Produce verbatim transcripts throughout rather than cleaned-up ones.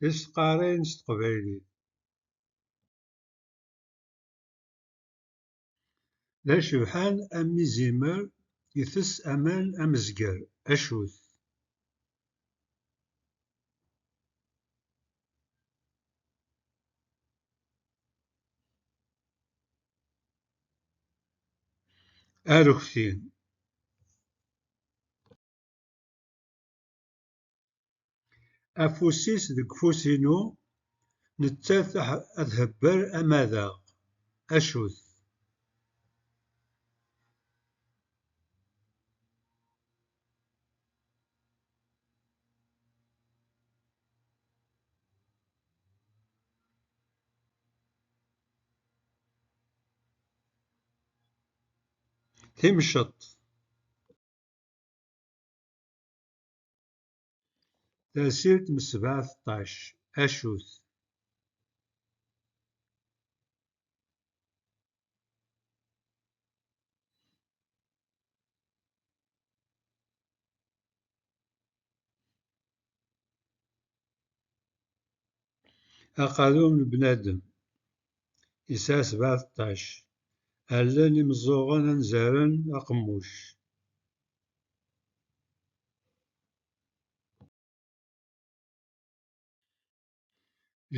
Tisqarin s teqbaylit. D acebḥan am izimer, itess aman amezger, acu-t? Arekti. Afus-is deg ufus-inu, nettat ad thebber ama daɣ. Acu-t? Timceḍt. Tasilt m sebɛa teṭṭac, acu-t? Aqadum n bnadem yesɛa sebɛa teṭṭac, allen imeẓẓuɣen anzaren aqemmuc.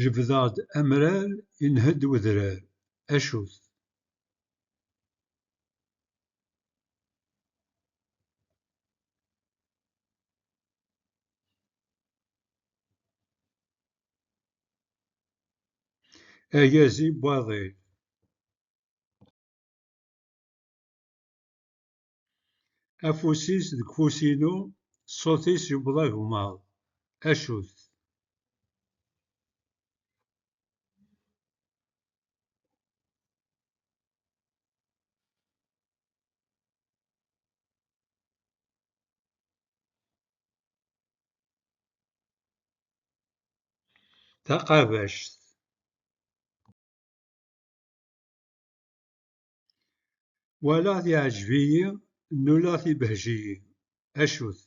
Jebdeɣ-d amrar, inhedd wedrar. Acu-t? Agazi n waḍil. Afus-is deg ufus-inu, ṣṣut-is yewweḍ agemmaḍ. Acu-t? Taqabact. Walaɣ-t iɛǧeb-iyi, nnuleɣ-t ibehej-iyi. Acu-t?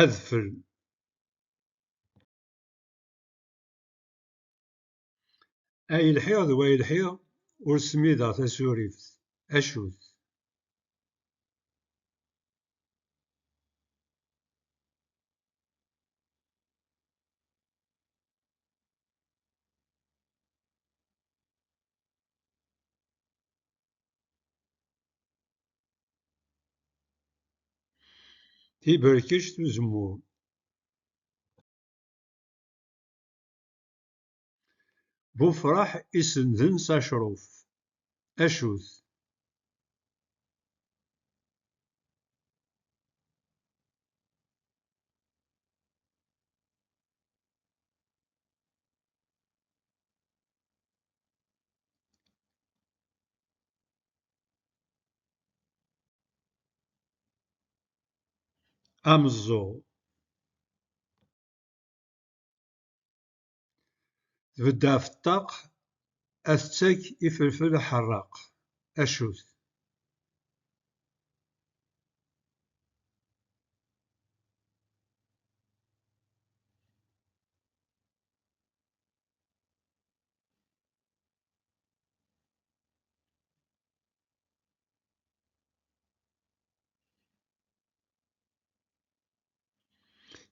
Adfel. Ay lḥiɣ d way lḥiɣ, ur smideɣ tasurift. Acu-t? Tiberkect uzemmur. Bufraḥ isenden s acruf. Acu-t? Ameẓẓuɣ. Tbedd ɣef ṭṭaq, ad tettak ifelfel aḥerraq. Acu-t?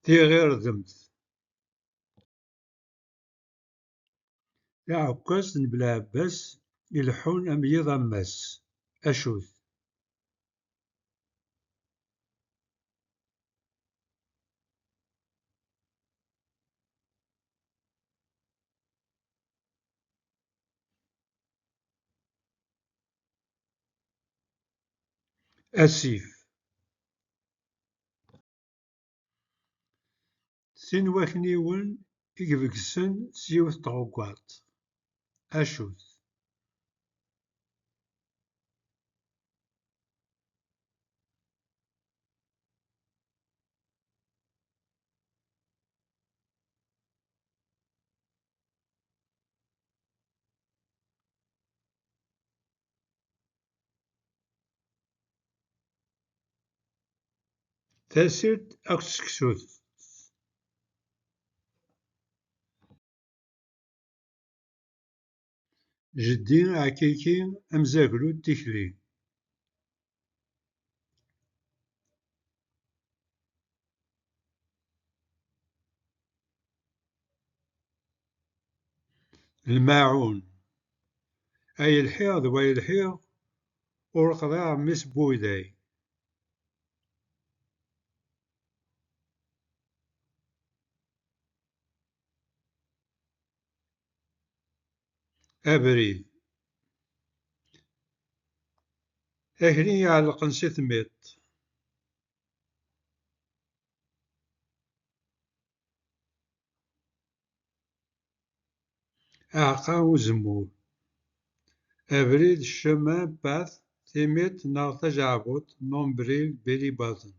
Tiɣirdemt. Taɛekkazt n Belɛebbas ileḥḥun am yiḍ ammas. Acu-t? Asif. Sin wakniwen i ibegsen s yiwet tɣeggaṭ. Acu-t? Tasilt akked seksu. Jeddi Ɛkiki amzaglu n tikli. Lmaɛun. Ay lḥiɣ d way lḥiɣ, ur qḍiɛeɣ mmi-s n wuday. Abrid. Akli iɛellqen si tmiḍt. Aɛeqqa uzemmur. Abrid, chemin, path, timiḍt neɣ tajeɛbuḍt, nombril, belly button.